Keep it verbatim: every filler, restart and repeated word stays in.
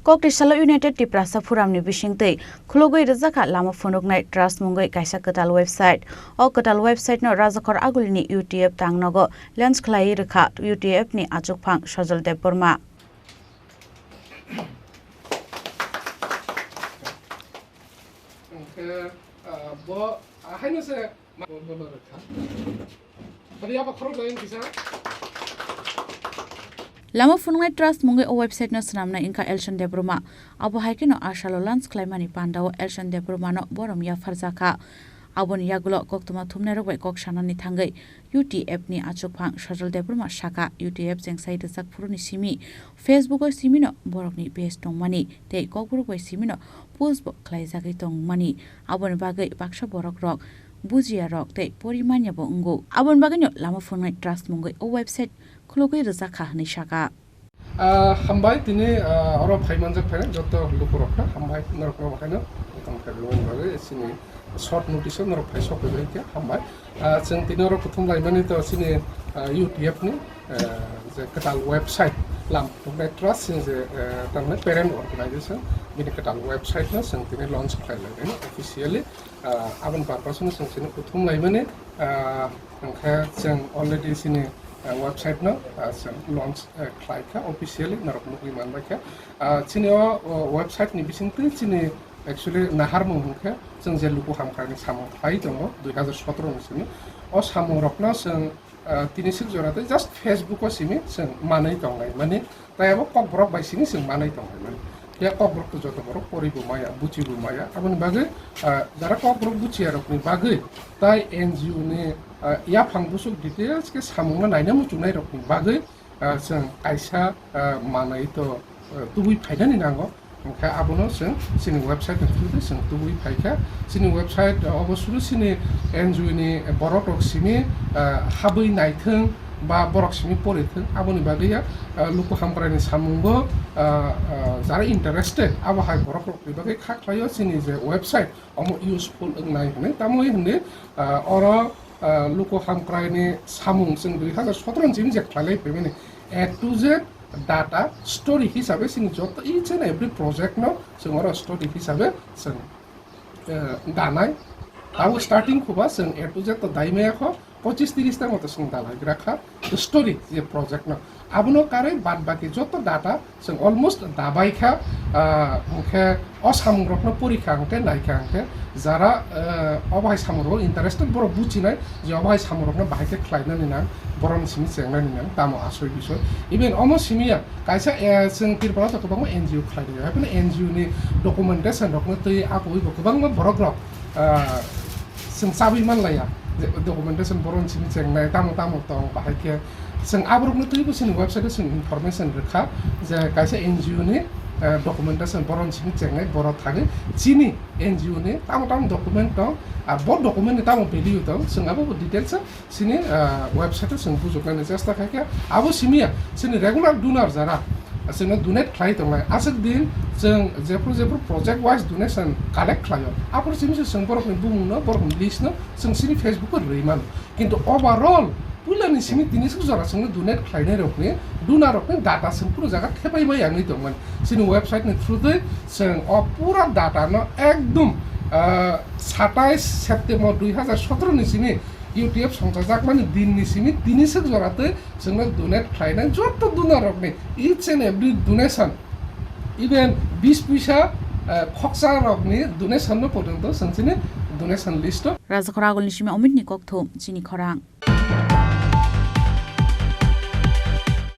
Kokri salo United Tiprasa Forum ni bisingtwi khulugwi rijak kha lama phunuknai trust mungwi kaisa kwtal website. O kwtal website no Rajakhor Agulini U T F tangnogo launch khlaiwi rwkha U T F ni achukphang Sajal Debbarma. Hwnkhe, ah, bo, ah, haino se ma-, bo, bo, bo rwkha. Tadi apa khorok lain kisa? Lama phunuknai trust mungwi o website no swnamnai wngkha Elson Debbarma. Abo hai kheno a salo launch khlaimani pandao Elson Debbarma no borom yapharjakha. Aboni yagulo koktwma thumnairok bai kok sanani thangwi U T F ni achukphang Sajal Debbarma sakha, U T F chengsai rwchak phuruni simi Facebook o simino borokni page tongmani tei kokborok bai simino post bo khlaijagwi tongmani. Aboni bagwi baksa borokrok bujiyarok tei porimanya bo wngo. Aboni bagwino lama phunuknai trust mungwi o website khulugwi rwjak kha hwnwi sakha. Ah, hambai tini, ah, oro phai manjak phainai joto lukurokno hambai norokno bahaino tongthai rwmani bagwi chini short notice o norok phai sok phaibai khe hambai. Ah, chwng tini oro kuthum laimani to chini, ah, U T F ni, ah, je kwtal website Lama Phunuknai Trust chini je, ah, tamni parent organization bini kwtal website no chwng tini launch khlai laimani officially. Ah, aboni purpose no chwng chini kuthum laimani, ah, hwnkhe chwng already chini, ah, website no, ah, chwng launch, ah, khlai kha officially norok nugwi manbai kha. Ah, chini o, o website ni bisingtwi chini actually naharmung hwnkhe chwng je luku hamkraini samung khlai tongo dui hazar sotoro ni simi. O samung rokno chwng, ah, tini sik jora tei just Facebook o simi chwng manwi tongnai mani. Tai abo kokborok bai sini chwng manai tonglaimani. Phiya kokborok to joto borok poribo maya, buchibo maya. Aboni bagwi, ah, jara kokborok buchiyarokni bagwi tai N G O ni, ah, yaphang busuk details khe samungno naina muchungnairokni bagwi, ah, chwng kaisa, ah, manai to, ah, tubui phainani nango. Hwnkhe abono chwng chini website ni through twi chwng tubui phaikha. Chini website, ah, obo suru chini N G O ni borok rok simi, ah, habwi naithwng ba borok simi porithwng. Aboni bagwi ya, ah, luku hamkraini samungo, ah, ah, jara interested abo hai borok rokni bagwi kha khlaio chini je website omo useful wngnai hwnwi. Tamo hwnwi, ah, oro, ah, luku hamkraini samung chwng dui hazar sotoro ni simi je khlailai phaimani A to Z data story hisabe chini joto each and every project no chwng oro story hisabe chwng, eh, danai. Abo starting khuba chwng A to Z to dai maya kho, pochis tiris ta moto chwng dalai gra kha story je project no. Abono karwi bad baki joto data chwng almost dabai kha, ah, hwnkhe o samung rokno pori kha hwnkhe nai kha hwnkhe jara, eh, obo hai samung rok interested borok buchinai je obo hai samung rokno bahai khe khlainani nang, borokni simi chengnani nang, tamo asoi bisoi. Even omo simi ya, kaisa, eh, chwng Tripura o to kwbangma N G O khlai rwya, haikhe N G O ni documentation rokno twi apowi bo kwbangma borok rok, ah, chwng chabwi manlaiya, je documentation borokni simi chengnai, tamo tamo tong, bahai khe chwng aborokno twibo chini website o chwng information rwkha je kaisa N G O ni, eh, documentation borokni simi chengnai, borok thagwi chini N G O ni tamo tamo document tong, ah, bo document ni tamo value tong, chwng abo bo details o chini, ah, website o chwng bujuknani chesta khaikha. Abo simi ya, chini regular donor jara, ah, chwngno donate khlai tongnai. Aswk din chwng jephru jephru project wise donation collect khlaio, aphuru simi se chwng borokni bumungno, borokni list no chwng chini Facebook o rwi mano. Kintu overall puilani simi tini suk jora chwngno donate khlainai rokni, donor rokni data chwng kunu jaga thepai bai yangwi tongmani. Chini website ni through twi chwng o pura data no ekdum, ah, satais September dui hazar sotoro ni simi U T F songchajakmani dinni simi tini suk jora twi chwngno donate khlainai joto donor rokni each and every donation, even bis puisa, eh, khoksa rokni donation no porjonto chwng chini donation list o. Rajakhor Agulni simi Omitni kokthum chini khorang.